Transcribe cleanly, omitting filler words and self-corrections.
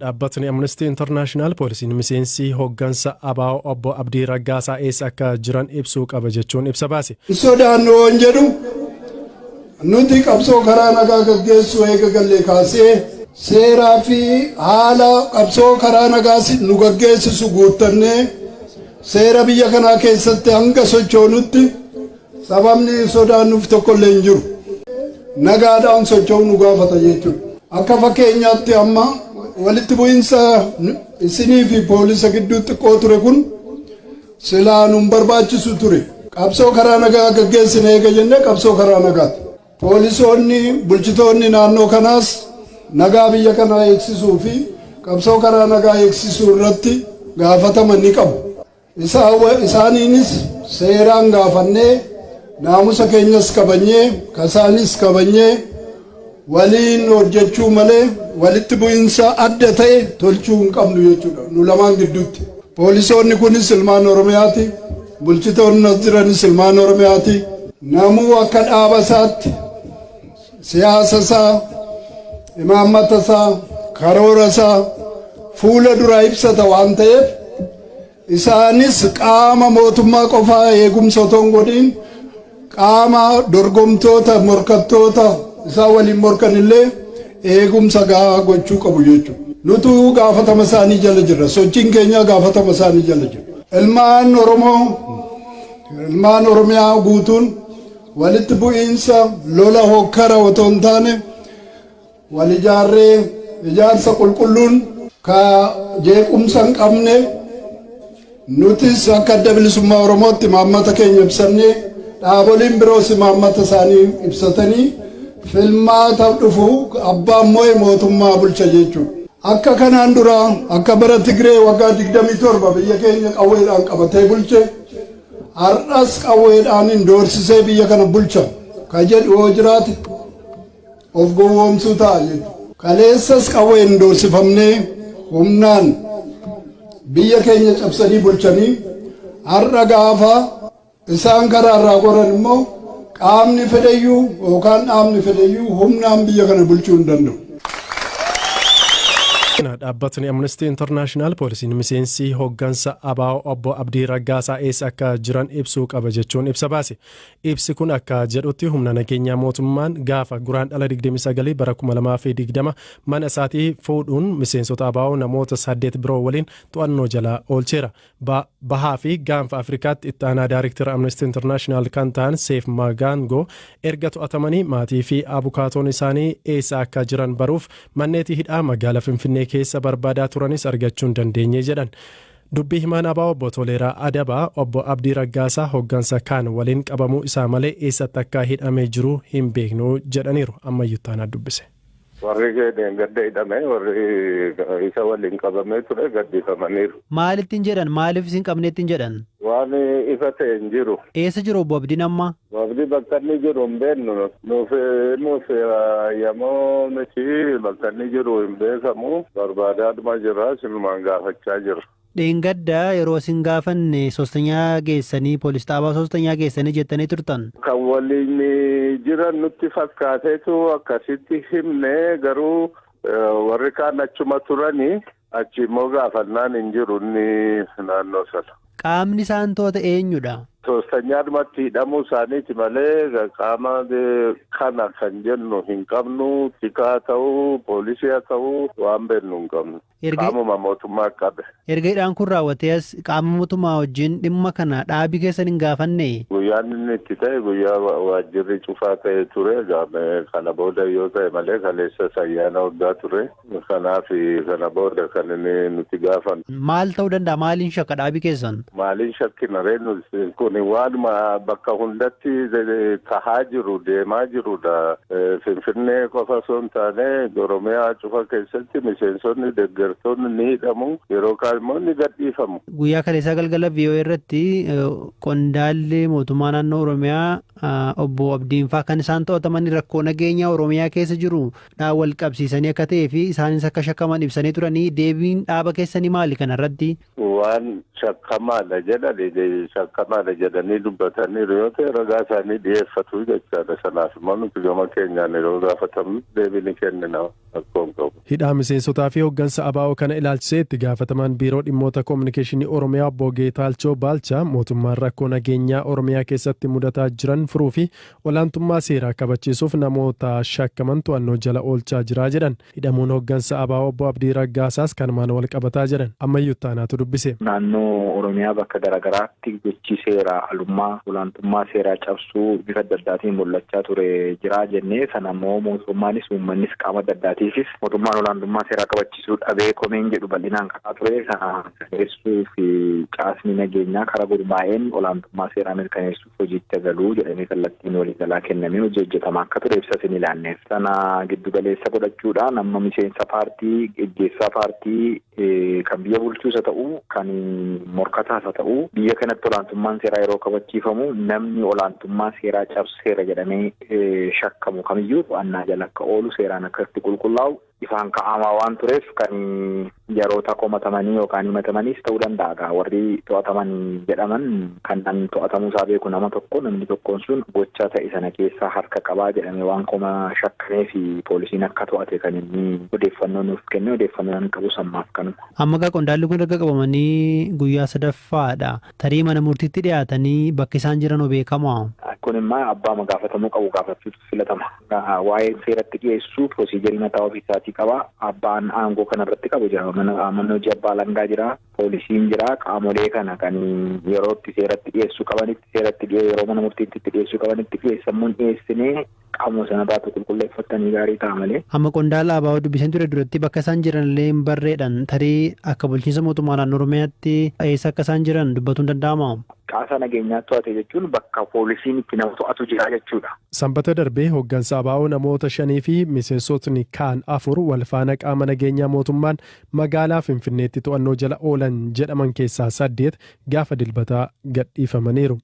Dhaabbatni Amnesty International poolisiin miseensi hooggansa ABO obbo Abdii Raggaasaa eessa akka jiran ibsuu qaba jechuun ibsa baase. Sodaannu waan jedhu, nuti qabsoo karaa nagaa gaggeessuu eega gallee kaasee seeraa fi haala qabsoo karaa nagaa nu gaggeessisu guuttannee, seera biyya kanaa keessatti hanga sochoonutti sababni sodaannuuf tokkollee hin jiru. Nagaadhaan socho'uu nu gaafata jechuudha. Akka fakkeenyaatti, amma walitti bu'iinsa isinii fi poolisa gidduu xiqqoo ture kun silaa nun barbaachisu ture. Qabsoo karaa nagaa gaggeessina eega jennee, qabsoo karaa nagaati. Poolisoonni, bulchitoonni naannoo kanaas nagaa biyya kanaa eegsisuu fi qabsoo karaa nagaa eegsisuu irratti gaafatama ni qabu. Isaaniinis seeraan gaafannee, naamusa keenyas kabanyee, kasaanis kabanyee waliin hojjechuu malee walitti bu'iinsa adda ta'e tolchuu hin qabnu jechuudha nu lamaan gidduutti. Poolisoonni kunis ilmaan Oromiyaati. Bulchitoonni as jiranis ilmaan Oromiyaati. Namuu akka dhaaba isaatti siyaasa isaa, imaammata isaa, karoora isaa fuula duraa ibsata waan ta'eef, isaanis qaama mootummaa qofaa eegumsa otoo hin godhin qaama dorgomtoota, morkattoota isaan waliin morkan illee eegumsa gahaa gochuu qabu jechuudha. Nutu gaafatama isaanii jala jirra. Sochiin keenya gaafatama isaanii jala jira. Ilmaan Oromoo, ilmaan Oromiyaa guutuun walitti bu'iinsa, lola, hokkara otoo hin taane, wal ijaarree, ijaarsa qulqulluun ka jeequmsa hin qabne, nutis akka Adda Bilisummaa Oromootti imaammata keenya ibsannee, dhaaboliin biroos imaammata isaanii ibsatanii, filmaata dhufu abbaan moo'e mootummaa bulcha jechuudha. Akka kanaan dura, akka bara Tigree waggaa 27 biyya keenya qawweedhaan qabatee bulche, har'as qawweedhaan hin doorsisee biyya kana bulcha ka jedhu yoo jiraate of gowwoomsuu ta'a jechuudha. Kaleessas qawween hin doorsifamnee humnaan biyya keenya cabsanii bulchanii, har'a gaafa isaan karaa irraa goran immoo qaamni fedheyyuu yookaan dhaabni fedheyyuu humnaan biyya kana bulchuu hin danda'u. Dhaabbatni Amnesty International poolisiin miseensi hooggansa ABO obbo Abdii Raggaasaa eessa akka jiran ibsuu qaba jechuun ibsa baase. Ibsi kun akka jedhutti, humna nageenyaa mootummaan gaafa Guraandhala 29 bara 2020 mana isaatii fuudhuun miseensota ABO namoota saddeet biroo waliin to'annoo jala oolcheera. Bahaa fi Gaanfa Afrikaatti itti aanaa daariktara Amnesty International kan ta'an Seef Magaangoo erga to'atamanii maatii fi abukaatoon isaanii eessa akka jiran baruuf manneetii hidhaa magaalaa Finfinnee keessa barbaadaa turanis argachuu hin dandeenye jedhan. Dubbii himaan ABO obbo Toleeraa Adabaa obbo Abdii Raggaasaa hooggansa kaan waliin qabamuu isaa malee eessatti akka hidhamee jiru hin beeknu jedhaniiru. Ammayyuu taanaa dubbise. Warri gadda hidhame, warri isa waliin qabamee ture gaddifamaniiru. Maalittiin jedhan? Maaliif isin qabneettiin jedhan? Waan ifa ta'e hin jiru. Eessa jiru obbo Abdiin amma? Abdii bakka inni jiru hin beeknu. Nuuf himuuf yamoo miti, bakka inni jiru hin beekamu. Barbaadaadhuma jira, sinumaan gaafachaa jira. Dheengadda yeroo isin gaafanne ሶስተኛ geessanii, poolis xaabaa ሶስተኛ geessanii jettanii turtan. Kan waliin jiran nutti fakkaateetu akkasitti himne, garuu warri kaan achuma turanii, achi immoo gaafannaan hin jiru inni naannoo sana. Qaamni isaan to'ate eenyudha? ሶስተኛadhumatti hidhamuu isaaniiti malee qaama kana kan jennu hin qabnu. Tikaa ta'uu, poolisii haa ta'uu, waan beeknu hin qabnu. Qaamuma mootummaa qabe. Erga hidhaan kun raawwatee as qaama mootummaa wajjin dhimma kana dhaabii keessan hin gaafanne? Guyyaan inni itti ta'e guyyaa waajjirri cufaa ta'e ture. Kana booda yoo ta'e malee, kaleessa ayyaana waggaa ture. Kanaaf kana booda kan inni nuti gaafannu. Maal ta'uu danda'a? Maaliin shakka dhaabii keessan? Maaliin shakkina ree? Kun waanuma bakka hundatti tahaa jiru, deemaa jirudha. Finfinnee qofa osoo hin taane Oromiyaa cufa keessatti miseensonni, deeggartoonni ni hidhamu, yeroo kaan immoo ni gadhiifamu. Guyyaa kaleessaa galgala VOA irratti qondaalli mootummaa naannoo Oromiyaa obbo Abdiinfaa kan isaan to'ataman rakkoo nageenya Oromiyaa keessa jiru dhaan wal qabsiisanii akka ta'ee fi isaanis akka shakkaman ibsanii turanii, deebiin dhaaba keessanii maali kanarratti? Waan shakkamaadha jedhani, shakkamaadha jedhanii dubbataniiru yoo ta'e, ragaa isaanii dhiyeeffatu jechaadha. Sanaaf immoo nuti gama keenyaan yeroo gaafatamnu deebii ni kennina. Rakkoo hin qabu. Hidhaa miseensotaa fi hooggansa ABO kana ilaalchisee itti gaafatamaan biiroo dhimmoota koominikeeshinii Oromiyaa obbo Geetaalchoo Baalchaa mootummaan rakkoo nageenyaa Oromiyaa keessatti mudataa jiran furuu fi olaantummaa seeraa kabachiisuuf namoota shakkaman to'annoo jala oolchaa jira jedhan. Hidhamuun hooggansa ABO obbo Abdii Raggaasaas kanumaan wal qabataa jedhan. Ammayyuu Taanaatu dubbise. Naannoo Oromiyaa bakka garaagaraatti gochi seeraa alummaa olaantummaa seeraa cabsuu bifa adda addaatiin mul'achaa ture jira jennee sana immoo mootummaanis uummannis qaama adda addaatiifis mootummaan olaantummaa seeraa kabachiisuu dhabee komeen jedhu bal'inaan ka'aa ture sana sirreessuu fi caasni nageenyaa karaa gurmaa'een olaantummaa seeraa mirkaneessuuf hojiitti galuu jedhamee kallattiin waliigalaa kennamee hojii hojjetamaa akka ture ibsa isin ilaanneef. Sana giddugaleessa godhachuudhaan amma miseensa paartii geggeessaa paartii kan biyya bulchuus haa ta'u kan morkataas haa ta'u biyya kanatti olaantummaan seeraa yeroo kabachiifamu namni olaantummaa seeraa cabseera jedhamee shakkamu kamiyyuu to'annaa jala akka oolu seeraan akka itti qulqullaa'u ifaan ka'amaa waan tureef kan yeroota komatamanii yookaan himatamaniis ta'uu danda'a. Warri to'ataman jedhaman kan to'atamuu isaa beeku nama tokko namni tokkoon sun gocha ta'e sana keessaa harka qabaa jedhame waan koma shakkamee fi poolisiin akka to'ate kan inni odeeffannoo nuuf kenne odeeffannoo nan qabu sammaaf kanuma. Amma egaa qondaalli kun erga qabamanii guyyaa sadaffaadha. Tarii mana murtiitti dhiyaatanii bakki isaan jiran beekamaa? Kun immoo abbaa gaafatamuu qabu gaafachuutu filatama. Waa'ee seeratti dhiyeessuu piroosiijarii mataa ofiisaatii qaba. Abbaan aangoo kanarratti qabu jira. Mana hojii abbaa alangaa jira. Poolisiin jira. Qaamolee kana kan yeroo itti seeratti dhiyeessuu qabanitti seeratti yeroo mana murtiitti itti dhiyeessuu qabanitti dhiyeessammuun dhiyeessinee qaamuma sanarraatu qulqulleeffatanii gaarii ta'a malee. Amma qondaala ABO dubbiseen ture duratti bakka isaan jiran illee hin barreedhan tarii akka bulchiinsa mootummaa naannoo Oromiyaatti eessa akka isaan jiran dubbatuun danda'amaa? Caasaa nageenyaa to'ate jechuun bakka poolisiin itti nama to'atu jira jechuudha. Sanbata darbee hooggansa ABO namoota 5 fi miseensotni kaan 4 wal faana qaama nageenyaa mootummaan magaalaa Finfinneetti to'annoo jala oolan jedhaman keessaa 8 gaafa dilbataa gadhiifamaniiru.